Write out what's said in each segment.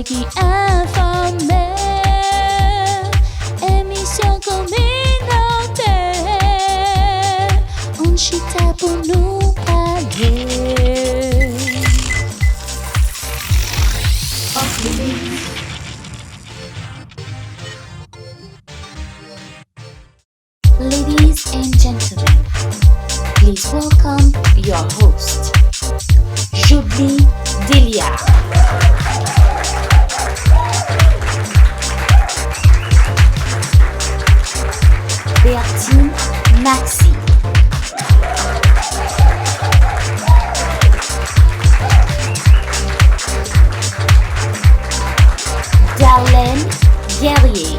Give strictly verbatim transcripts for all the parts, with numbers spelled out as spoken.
ki enfòme. Emisyon kominotè, ann chita pou nou pale. Ladies and gentlemen, please welcome your host, Jodly Delia. Bertine Maxi. Darlène Guerrier.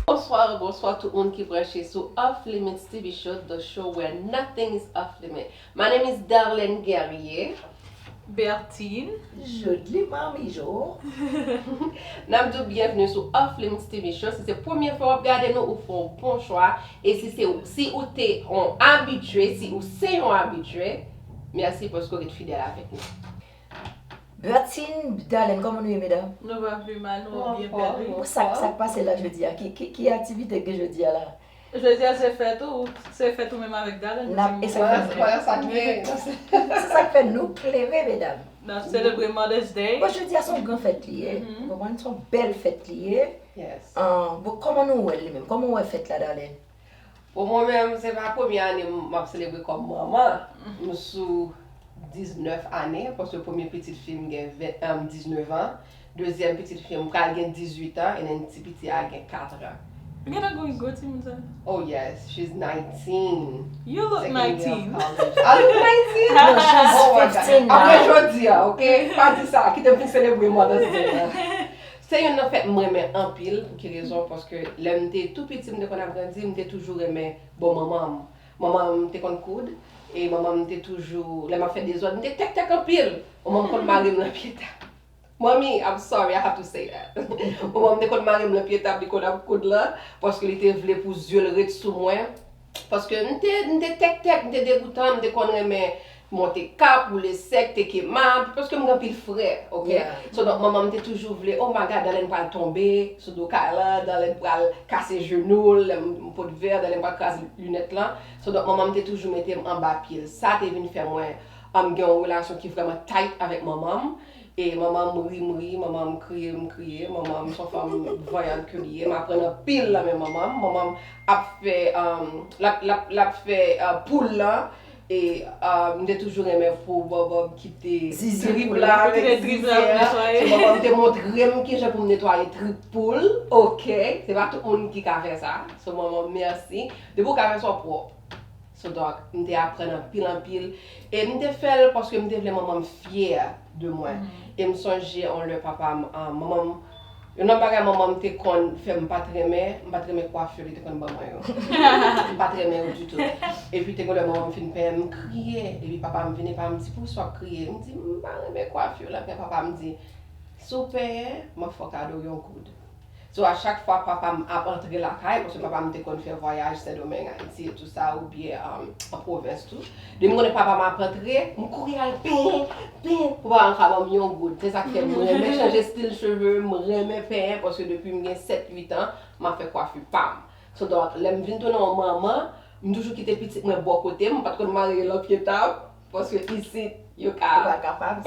Bonswa, bonswa tout moun ki branche sou Off Limits T V Show, the show where nothing is off limit. My name is Darlène Guerrier. Bertine. Jodly Manmi Jo. N ap di w byenvni sou Off Limits T V Show. Si se premye fwa w ap gade nou, ou fè yon bon chwa. E si se, si ou te yon abitye, si ou se yon abitye, mèsi paske w ret fidèl avèk nou. Bertine, Darlène, kòman nou ye, medam? Nou pa pi mal, nou byen bèl, wi. Bon, sa, sa k pase la jodi a? Ki, ki, ki aktivite k gen jodi a la? Jodi a se fèt ou, se fèt ou menm avèk Darlène. N ap, e sa k fè, se sa k fè nou klere, medam. N ap selebre Mother's Day. Bon, jodi a se yon gran fèt li ye. Ou konprann? Se yon bèl fèt li ye. Yes. Ah, bon, kòman nou wè l li menm? Kòman w wè fèt la, Darlène? Bon, mwen menm, se pa premye ane m, m ap selebre kòm manman. M sou diznèf ane, paske premye pitit fi m gen ven, um, diznèf an. Dezyèm pitit fi m pral gen dizuit an, and then ti piti a gen kat an. Gentan gwo, gwo timoun sa. Oh yes, she's nineteen. You look nineteen. Second year of college. I look nineteen? No, she's fifteen now. Apre jodi a, ok? Pa di sa, kite m fin selebre Mother's Day la. Se youn nan fèt m renmen anpil, pou ki rezon? Paske lè m te tou piti, m te konn ap grandi, m te toujou renmen bò manman m. Manman m te konn koud, e manman m te toujou, lè m ap fè dezòd, m te tèktèk anpil. Manman m konn mare m nan pye tab. Mommy, I'm sorry, I have to say that. Manman m te konn mare m nan pye tab, li konn ap koud lan, paske li te vle pou zye l ret sou mwen. Paske m te, m te tèktèk, m te degoutan, m te konn renmen monte kap, woule sèk, teke mab, paske m gen anpil frè, ok? Yeah. So, donk, manman m te toujou vle, "Oh my God, Darlène pral tonbe sou do kay lan, Darlène pral kase jenou l, lè m, m pot vè, Darlène pral kraze linèt lan." So, donk, manman m te toujou mete m anba pye l. Sa te vin fè mwen, um, gen yon relasyon ki vrèman tight avèk manman m. E manman m ri, m ri, manman m kriye, m kriye. Manman m se yon fanm vanyant ke li ye. M aprann anpil nan men manman m. Manman m ap fè, um, l ap, l ap, l ap fè, uh, poul lan. E, uh, m te toujou renmen pou Bòbòb kite trip la avèk zizye a. So, manman m te montre m kijan pou m netwaye trip poul. Ok, se pa tout moun ki ka fè sa. So, manman m, mèsi. Depi w ka fè sa, w pwòp. So, donk, m te aprann anpil, anpil. E m te fè l paske m te vle manman m fyè de mwen. E m sonje yon lè papa m, ah, manman m, youn nan bagay manman m te konn fè m pa t renmen, m pa t renmen kwafi li te konn ban mwen yo. M pa t renmen yo ditou. Epi te gen lè manman m fin penyen m, m kriye. Epi papa m vini, papa m di, "Poukisa w ap kriye?" M di, "M pa renmen kwafi w la." Epi papa m di, "Si w penyen, m ap fè w kado yon goud." So, a chak fwa papa m ap antre lakay, paske papa m te konn fè vwayaj Sendomeng, Ayiti, e tou sa, oubyen, um, an pwovens tou. Depi m konnen papa m ap antre, m kouri al penyen, penyen, pou papa m ka ban m yon goud. Se sa k fè m renmen chanje stil cheve, m renmen penyen, paske depi m gen sèt, uit an, m ap fè kwafi pa m. So, donk, lè m vin tounen yon manman, m toujou kite pitit mwen bò kote m, m pa t konn mare yo nan pye tab. Paske isit, yo ka pa kapab.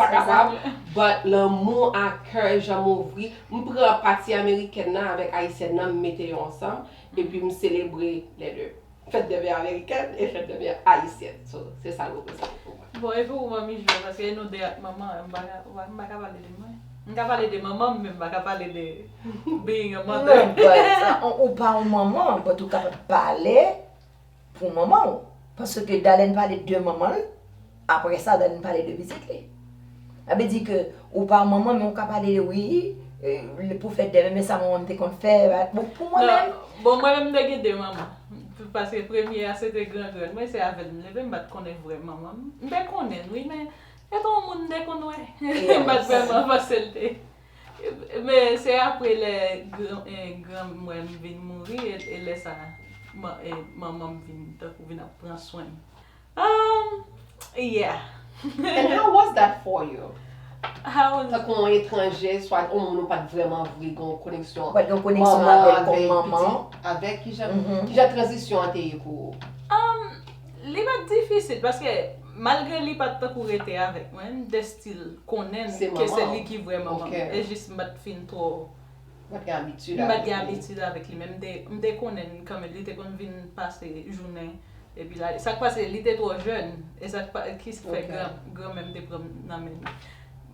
But lanmou a kè, jan m ouvri, m pran pati amerikèn nan avèk ayisyèn nan, m mete yo ansanm, epi m selebre lè de. Fête des mères américaines e fête des mères haïtiennes. So, se sa l reprezante pou mwen. Bon, e pou ou, Manmi Jo, paske e nou de ak manman, m pa ka, m pa ka pale de mwen. M ka pale de manman m, men m pa ka pale de being a mother. Non, but, uh, ou pa yon manman, but ou kapab pale pou manman w. Paske Darlène pale de manman l, apre sa, Darlène pale de pitit li. Sa vle di ke ou pa manman, men ou ka pale de, wi, eh, pou fèt de mè, men sa manman m te konn fè. Bon, pou mwen menm. Bon, mwen menm, m te gen de manman. Paske premye a, se te gran grann mwen, se avè l m leve, m pa t konnen vrè manman m. M te konnen l, wi, men se te yon moun m te konn wè. M pa t vrèman panse l te. Men se apre lè gran, eh, granmè m vin mouri, e, e lè sa a, man- e, manman m vin, tankou vin ap pran swen m. Um, yeah. And how was that for you? How was Tankou yon etranje, swa yon moun ou pa t vrèman vle gen yon koneksyon Ou pa t gen yon koneksyon avè l kòm manman. Pitit, avèk ki jan, ki jan tranzisyon an te ye pou ou? Um, li pa t difisil paske malgre li pa t tankou rete avèk mwen, m te still konnen Se ke se manman li w. ki vrè manman m. Ok. E jis m pa t fin twò Ou pa t gen abitid M pa t gen avèk li. Abitid avèk li, men m te, m te konnen kanmenm li te konn vin pase jounen epi l ale. Sa k pase, li te twò jèn, e sa k pa- ki fè Ok. gran granmè m te pran m nan men li.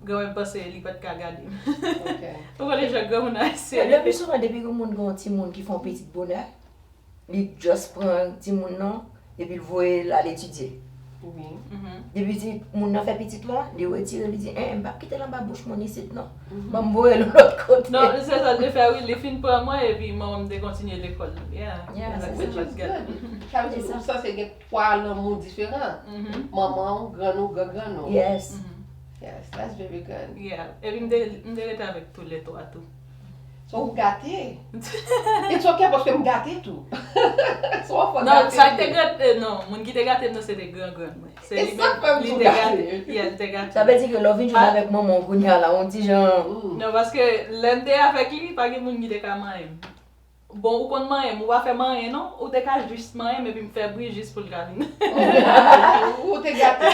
Granmè m panse li pa t ka gade m. Ok. Ou konnen jan granmoun ayisyen Le pli souvan, depi yon moun gen yon timoun ki fè yon pitit bonè, li just pran timoun nan, epi l voye l al etidye. Wi. Depi ti moun nan fè pitit la, li retire, li di, en, m p ap kite l anba bouch moun isit non. Ban m voye l lòt kote. Non, se sa l te fè, wi. Li fin pran mwen, epi manman m te kontinye lekòl. Yeah. Yeah, Like, se Which sa. Is good. Sa vle di ou sanse gen twa lanmou diferan. Mhm. Manman w, grann ou, gran grann ou. Yes. Mhm. Yes, that's very good. Yeah. Epi m te, m te rete avèk tou lè twa tou. So ou gate. It's ok paske m gate tou. So w fò Non, gate sa k te tou. Gate, non, moun ki te gate m nan se te gran grann mwen. Se E li sa menm, fè m li tou te gate. Gate, yeah, li te gate. Sa vle di ke lè w vin jwenn avèk manman w kounye a la, on ti jan. Mm. Non, paske lè m te avèk li, pa gen moun ki te ka manyen m. Bon, ou konn manyen m, ou pa fè manyen non, ou te ka jis manyen m epi m fè bri jis pou l ka vin. Ou te gate.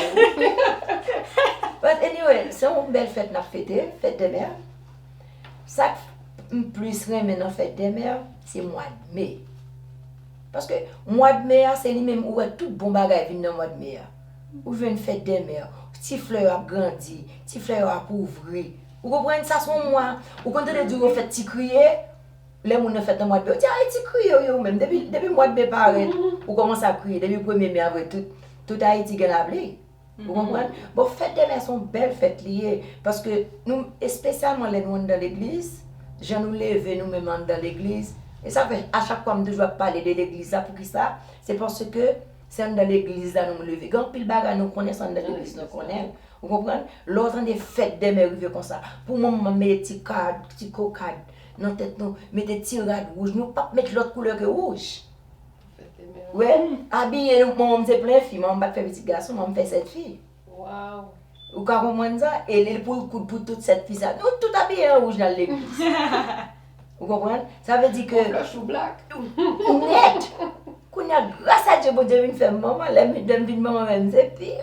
But anyway, se yon bèl fèt n ap fete, fèt dè mè. Sa k m plis renmen nan fèt dè mè, se mwa d me. Paske mwa d me a, se li menm ou wè tout bon bagay vin nan mwa d me a. Ou jwenn fèt dè mè, ti flè yo ap grandi, ti flè yo ap ouvri. Ou konprann? Sa se yon mwa, ou konn tande di yo fèt ti kriye, lè moun nan fèt nan mwa d me, ou di, ay, ti kriye, wi, ou menm. Depi, depi mwa d me parèt, ou kòmanse ap kriye. Depi premye me, apre tout, tout Ayiti gen lapli. Ou konprann? Bon, fèt dè mè se yon bèl fèt li ye. Paske nou, espesyalman lè nou anndan legliz, jan nou leve nou menm anndan legliz, e sa fè a chak fwa m toujou ap pale de legliz la, poukisa? Se paske se anndan legliz la nou leve. Gen anpil bagay nou konnen se anndan legliz nou konnen. Ou konprann? Lè w tande fèt dè mè rive konsa, pou manman mete ti kad, ti kokad nan tèt nou, mete ti rad wouj, nou p ap met lòt koulè ke wouj. Wè, abiye manman m se plen fi, manman m pa t fè pitit gason, manman m fè sèt fi. Wow. Ou ka konprann sa? E li pou l koud pou tout sèt fi sa. Nou tout abiye an wouj n al legliz. Ou konprann? Sa vle di ke Yon flè chou blak. Nèt. Kounye a, gras a Dye, Bondye vin fè m manman, lè m lè m vin manman menm, se pi.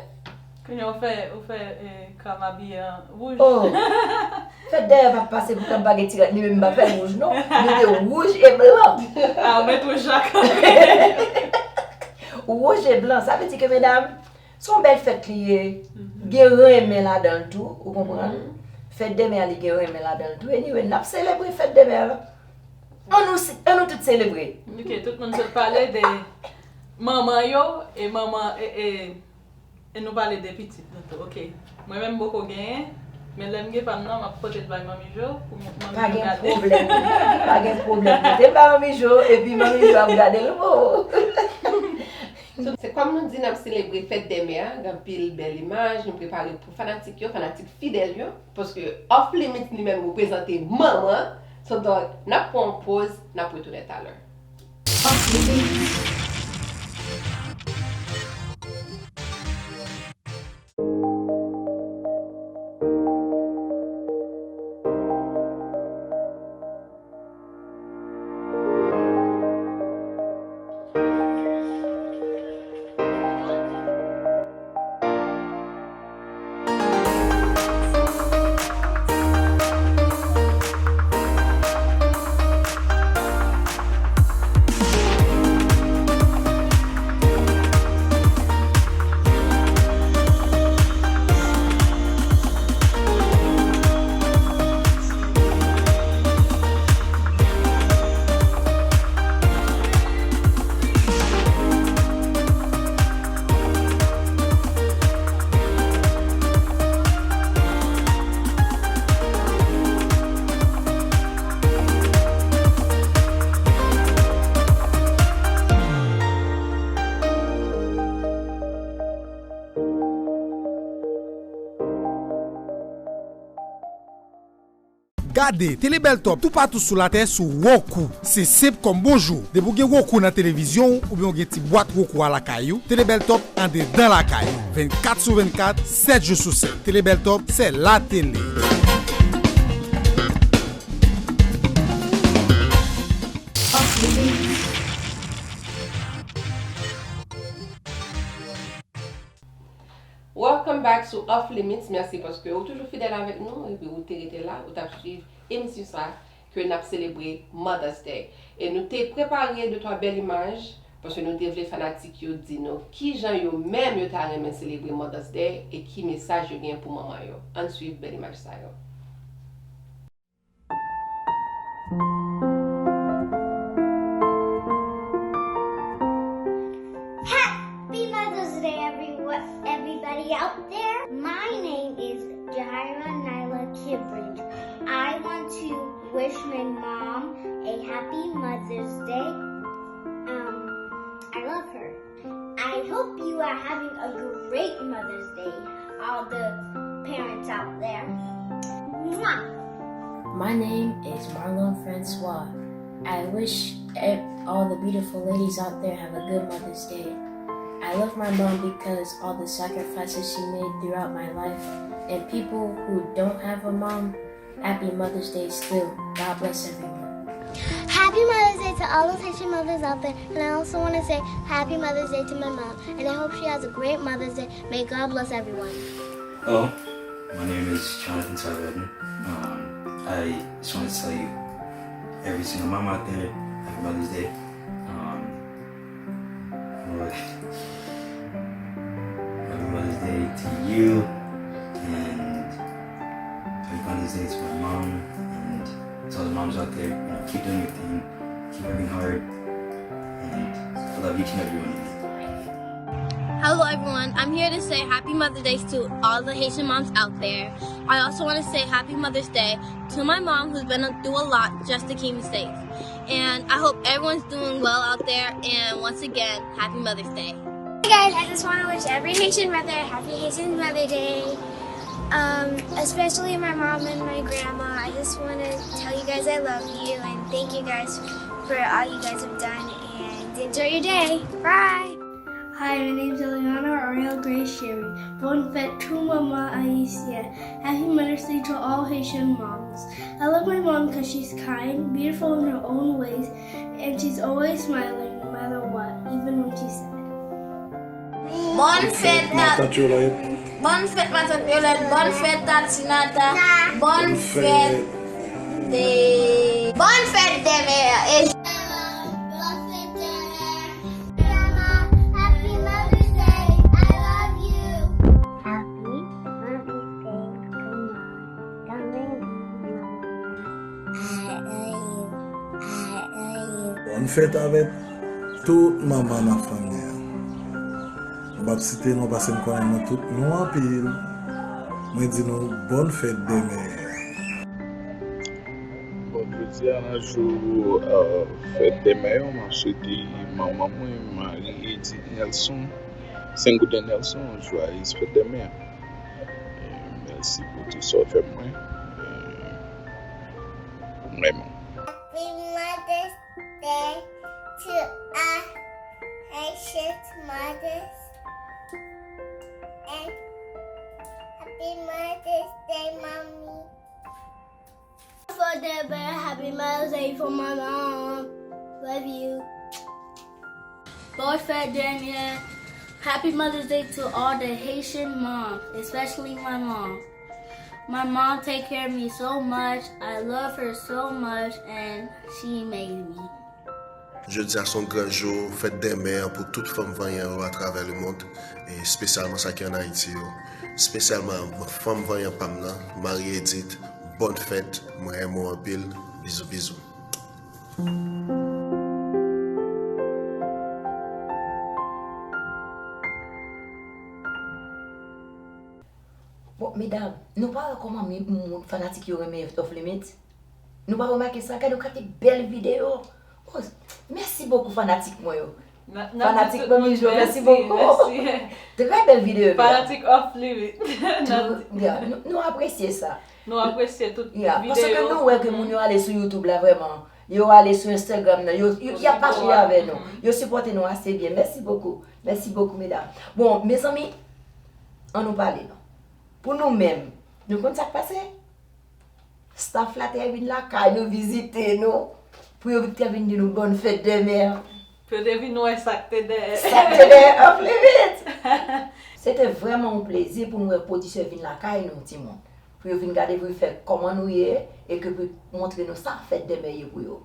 Kounye a ou fè, ou fè eh, kòm abiye an wouj. Oh. Fèt dèyè pa pase pou kòm pa gen ti rad, li menm pa fè wouj non. Li te wouj e blan. Ah, ou met wouj la Wouj e blan, sa vle di ke medam, se yon bèl fèt li ye. Gen renmen ladan l tou, ou konprann? Fèt dè mè a li gen renmen ladan l tou. Anyway, n ap selebre fèt dè mè la. An nou, an nou tout selebre. Ok, tout moun sot pale de manman yo, e manman, e, e, e nou pale de pitit nou tou. Ok. Mwen menm m poko genyen, men lè m gen pa m nan, m ap pote l bay Manmi Jo pou Manmi Jo gade. Pa gen pwoblèm. Pa gen pwoblèm. Pote l bay Manmi Jo, epi Manmi Jo ap gade l pou ou. Se kòm nou di n ap selebre fèt dè mè a, gen anpil bèl imaj nou prepare pou fanatik yo, fanatik fidèl yo, paske Off Limits li menm reprezante manman, so donk n ap pran yon poz, n ap retounen talè. Gade Tele Bèl Top toupatou sou latè sou Roku. Se senp kòm bonjou. Depi w gen Roku nan televizyon w oubyen w gen ti bwat Roku a lakay ou, Tele Bèl Top andedan lakay ou, vennkat sou vennkat, sèt jou sou sèt. Tele Bèl Top, c'est la télé. Welcome back to Off Limits. Mèsi paske ou toujou fidèl avèk nou epi ou te rete la, ou t ap swiv emisyon sa ke n ap selebre Mother's Day. E nou te prepare de twa bèl imaj paske nou te vle fanatik yo di nou kijan yo menm yo ta renmen selebre Mother's Day e ki mesaj yo gen pou manman yo. Ann swiv bèl imaj sa yo. Happy Mother's Day, everyone, everybody out there. My name is Jaira Nyla Kibridge. I want to wish my mom a happy Mother's Day. Um, I love her. I hope you are having a great Mother's Day, all the parents out there. Mwah! My name is Marlon Francois. I wish ev- all the beautiful ladies out there have a good Mother's Day. I love my mom because all the sacrifices she made throughout my life, and people who don't have a mom, happy Mother's Day still. God bless everyone. Happy Mother's Day to all those Haitian mothers out there, and I also want to say happy Mother's Day to my mom, and I hope she has a great Mother's Day. May God bless everyone. Hello, my name is Jonathan Savadin. Um, I just want to tell you, every single mom out there, happy Mother's Day. Um, Lord, happy Mother's Day to you, and happy Mother's Day to my mom, and to all the moms out there. You know, keep doing your thing, keep working hard, and I love each and every one of you. Hello, everyone. I'm here to say happy Mother's Day to all the Haitian moms out there. I also want to say happy Mother's Day to my mom, who's been through a lot just to keep me safe. And I hope everyone's doing well out there. And once again, happy Mother's Day. Hey guys, I just want to wish every Haitian mother a happy Haitian Mother Day. Um, especially my mom and my grandma. I just want to tell you guys I love you and thank you guys for all you guys have done. And enjoy your day. Bye. Hi, my name is Eliana Ariel Grace Sherry. Bonne fête to Maman Haïtienne. Happy Mother's Day to all Haitian moms. I love my mom because she's kind, beautiful in her own ways, and she's always smiling no matter what, even when she's sad. Bonne fête, Matant Yolette. Bonne fête, Matant Yolette. Bonne fête, Tatinata. Bonne fête des. Bonne fête des mères. Et Happy Mother's Day to Mom. Don't leave me, Mom. I love you. I love you. Bòn fèt avèk tout manman nan fanmi an. M p ap site non paske m konnen nou tout nou anpil. Mwen di nou bòn fèt dè mè. Bon, jodi a nan jou fèt dè mè yo, m ap swete manman mwen, Marie Edith Nelson, Saint Gaudens Nelson, joyeux fête des mères. E mèsi pou tout sa w fè pou mwen. E m renmen w. Happy Mother's Day to all Haitian mothers. And happy Mother's Day, Mommy. For the bear, happy Mother's Day for my mom. Love you. Bonne fête, Damien. Happy Mother's Day to all the Haitian moms, especially my mom. My mom take care of me so much. I love her so much, and she made me. Jodi a se yon gran jou, fèt dè mè pou tout fanm vanyan yo atravè lemond, e espesyalman sa ki ann Ayiti yo. Espesyalman fanm vanyan pa m nan, Marie Edith, bòn fèt, mwen renmen w anpil, bizou bizou. Bon, medam, nou pa wè kòman mi- moun fanatik yo renmen Off Limits? Nou pa remake sa? Gade yon kantite bèl videyo. Oh, mèsi bokou fanatik mwen yo. Fanatik Manmi Jo, mèsi bokou. Trè bèl videyo, medam. Fanatik Off Limit. Trè, yeah, nou, nou apresye sa. Nou apresye tout videyo. Yeah, paske nou wè ke moun yo ale sou YouTube la vrèman. Yo ale sou Instagram nan. Yo, yo, y ap pase avè nou. Yo sipòte nou ase byen. Mèsi bokou. Mèsi bokou, medam. Bon, mezanmi, ann nou pale non. Pou nou menm, nou konn sa k pase? Staff la te vin lakay nou vizite nou, pou yo te vin di nou bonne fête des mères. Pou yo te vin wè sa k te dèyè. Sa k te dèyè Off Limit. Se te vrèman yon plezi pou nou wè pwodisè vin lakay nou, timoun. Pou yo vin gade, pou yo fè kòman nou ye, e ke pou yo montre nou sa fête des mères ye pou yo.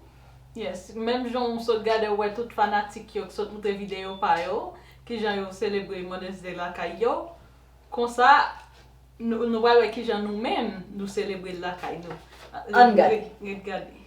Yes, menm jan w sot gade, w wè tout fanatik yo k sot montre videyo pa yo, kijan yo selebre Mother's Day lakay yo. Konsa, nou, nou pral wè kijan nou menm nou selebre l lakay nou. Ann gade. Ret, ret gade.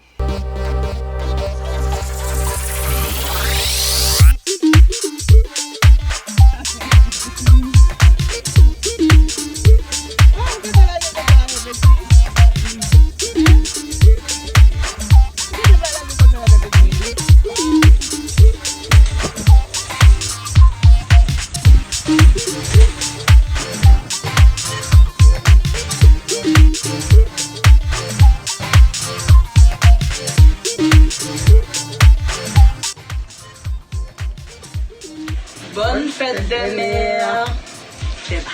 Bonne fête des mères. Deba.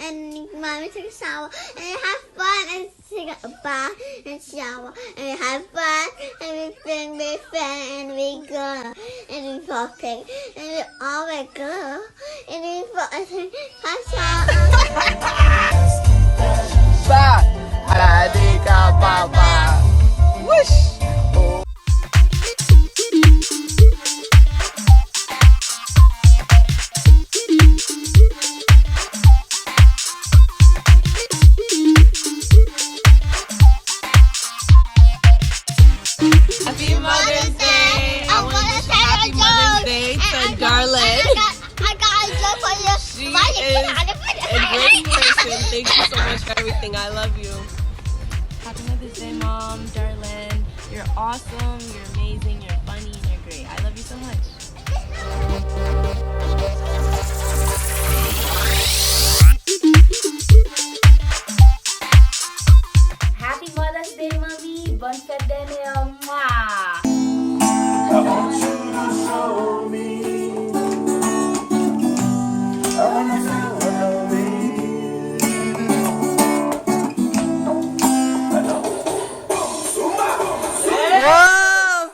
And mommy took a shower and have fun and take a bath and shower and have fun and we fun, we fun and we go and we shopping and we all we go and we fun and we shower. Sa, ala de ka papa. Wouch! Happy Mother's Day! I wanna wish a happy Mother's Day to Darlene. I got a joke for you. She is a great person. Thank you so much for everything. I love you. Happy Mother's Day, Mom, Darlene. You're awesome, you're amazing, you're funny, and you're great. I love you so much. Happy Mother's Day, Mommy! Bonne fête des mères! Mwah! Wow!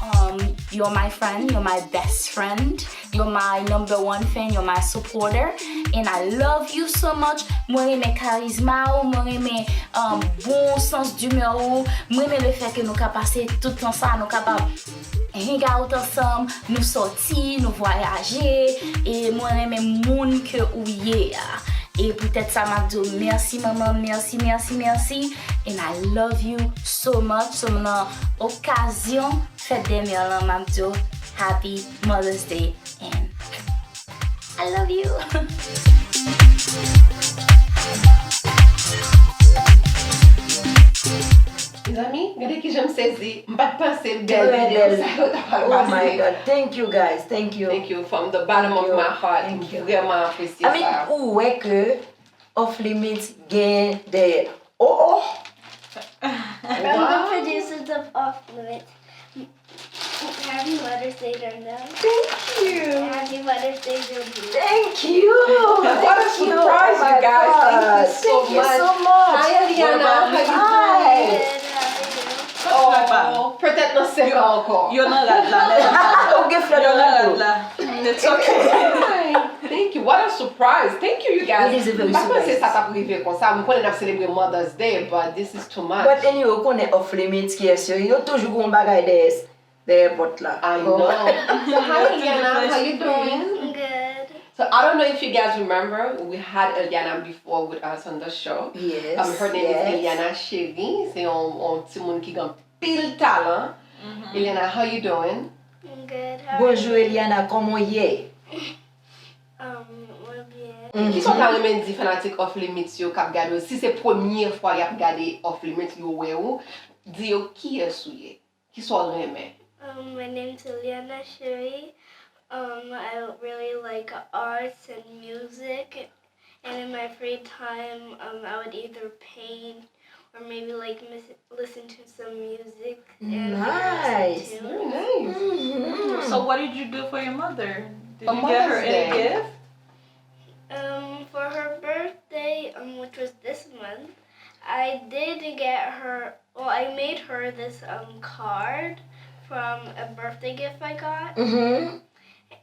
Um, you're my friend, you're my best friend, you're my number one fan, you're my supporter, and I love you so much. Mwen renmen karizma ou, mwen renmen, um, bon sans d'humeur ou, mwen renmen le fait que nou ka pase tout tan sa, nou kapab hang out ansanm, nou sòti, nou vwayaje, e mwen renmen moun ke ou ye a. E poutèt sa, m ap di w mèsi, manman, mèsi, mèsi, mèsi, and I love you so much. So, nan okazyon fèt dè mè lan, m ap di w Happy Mother's Day, and I love you. Mezanmi, gade kijan m sezi. M pa t panse bèl videyo sa yo ta pral pase. Oh my God. Thank you, guys. Thank you. Thank you from the bottom of my heart. M vrèman apresye sa. I mean, ou wè ke Off Limits gen dèyè. Oh, oh. I'm the producers of Off Limits. Happy Mother's Day, Darnell. Thank you. Happy Mother's Day, Julie. Thank you. What a surprise, you guys. Thank you so much. Thank you so much. Hi, Eliana. How you doing? Good. How are you? Oh, peut-être nan senk an ankò. Yo nan rad la, men. Ou gen flè nan rad la. It's okay. Thank you. What a surprise. Thank you, you guys. It is a very surprise. M pa t panse sa t ap rive konsa. M konnen n ap selebre Mother's Day, but this is too much. But anyway, ou konnen Off Limits, kiyès yo ye? Yo toujou gen yon bagay dèyè. Dèyè pòt la. I know. So hi Eliana, how you doing? Good. So I don't know if you guys remember, we had Eliana before with us on the show. Yes, Um, her name yes. Is Eliana Chérie. Se yon, yon timoun ki gen pil talan. Eliana, how you doing? I'm good. How are Bonjou you? Eliana, kòman w ye? Um, mwen byen. Kisa w ta renmen di fanatik Off Limits yo k ap gade w? Si se premye fwa y ap gade Off Limits, yo wè w, di yo kiyès ou ye? Kisa w renmen? Um, my name's Eliana Chérie. Um, I really like arts and music, and in my free time, um, I would either paint or maybe like mis- listen to some music and figure out some Nice. tunes. Very nice. Mhm. So what did you do for your mother? Did For you get her Mother's any Day. Gift? Um, for her birthday, um, which was this month, I did get her. Well, I made her this um card from a birthday gift I got, Mhm.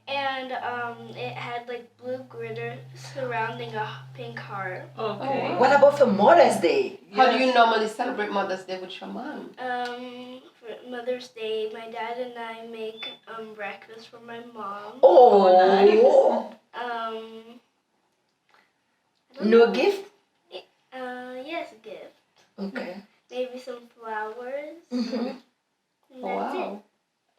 and um, it had like blue glitter surrounding a pink heart. Okay. What about for Mother's Day? How do you Yes. normally celebrate Mother's Day with your mom? Um, for Mother's Day, my dad and I make um breakfast for my mom. Oh, Oh, Um, no gift? Uh, yes, gift. Okay. Maybe some flowers. Mhm. And that's it. Wow.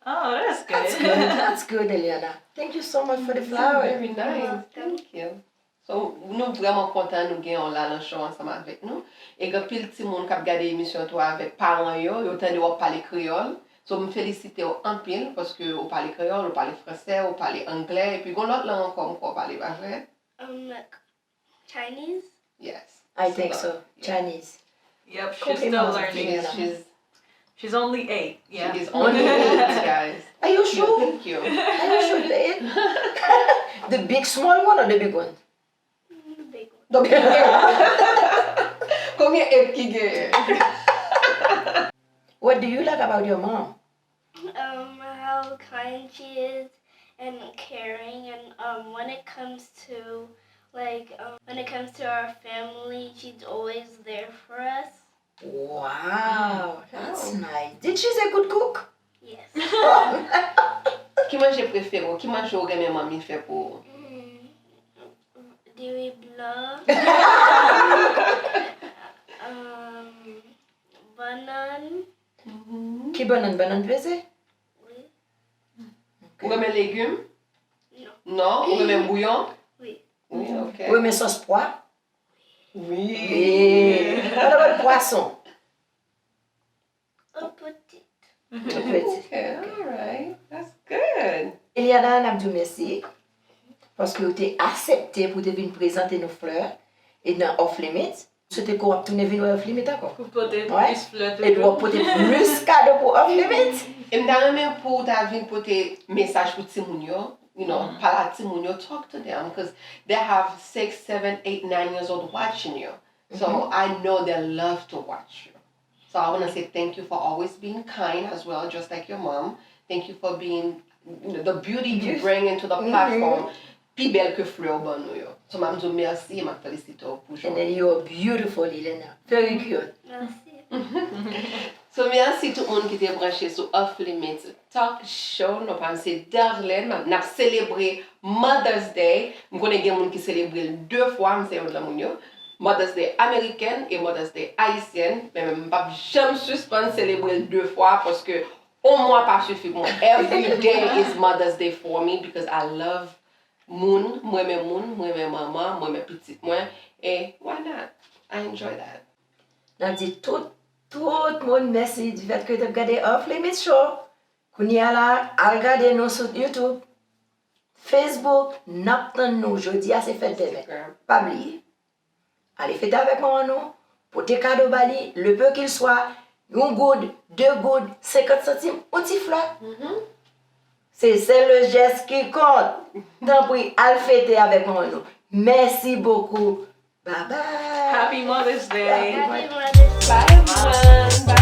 Oh, that's That's good. good. That's good, Eliana. Thank you so much for the flower. Very nice. Thank you. So, nou vrèman kontan nou gen w la nan show ansanm avèk nou. E gen anpil timoun k ap gade emisyon tou avèk paran yo, yo tande w ap pale kreyòl. So, m felisite w anpil paske ou pale kreyòl, ou pale fransè, ou pale anglè, epi gen lòt lang ankò m kwè w pale, pa vre? Um, Chinese. Yes. I think So, so. Yeah. Chinese. Yep, she's Compliment still on learning. Eliana. She's, she's, She's only eight. Yeah. she's only eight, guys. Are you sure? Thank you. Are you sure you ate? The big small one or the big one? Mm, big one. The big one. Konbyen eight ki genyen? What do you like about your mom? Um, how kind she is and caring, and um, when it comes to like um, when it comes to our family, she's always there for us. Wow, that's nice. Did she's a good cook? Yes. Ki manje prefere w? Ki manje w renmen manmi fè pou ou? Mm, diri blan. Um, bannann. Ki bannann? Bannann peze? Wi. Ou renmen legim? Non. Non? Ou renmen bouyon? Wi. Wi, ok. Ou renmen sòs pwa? Wi. Wi. What about pwason? Un petit. Petit. Ok, alright. That's good. Eliana, n ap di w mèsi paske w te aksepte pou w te vin prezante nou flè e nan Off Limits. M swete ke w ap tounen vin wè Off Limits ankò. Pou pote Ouais. plis flè Epi w ap toujou. Pote plis kado pou Off Limits. E m ta renmen pou w ta vin pote mesaj pou timoun yo, you know, pale a timoun yo, talk to them, because they have six, seven, eight, nine years old watching you. So I know they love to watch you. So I want to say thank you for always being kind as well, just like your mom. Thank you for being, you know, the beauty you bring into the platform. Pi bèl ke flè w ban nou yo. So m ap di w mèsi, m ap felisite w pou jan. And then you're beautiful, Eliana. Very cute. Merci. So mèsi tout moun ki te branche sou Off Limits Talk Show. Non pa m se Darlene. N ap selebre Mother's Day. M konnen gen moun ki selebre l de fwa, m se youn nan moun yo. Mother's Day amerikèn e Mother's Day ayisyèn. Men m p ap janm sispann selebre l de fwa paske yon mwa pa sifi pou mwen. Every day is Mother's Day for me because I love moun, m renmen moun, m renmen manman, m renmen pitit mwen. E why not? I enjoy that. N ap di tout, tout moun mèsi du fait que t ap gade Off Limits Show. Kounye a la, al gade nou sou YouTube, Facebook, n ap tann nou. Jodi a se fèt dèmen. Instagram. Pa bliye. Ale fete avèk manman nou, pote kado ba li, le peu qu'il soit, yon goud, de goud, senkant santim, yon ti flè. Se sèl le jès ki kont. Tanpri, al fete avèk manman nou. Mèsi bokou. Bye bye. Happy Mother's Day. Happy Mother's Day. Bye everyone. Bye.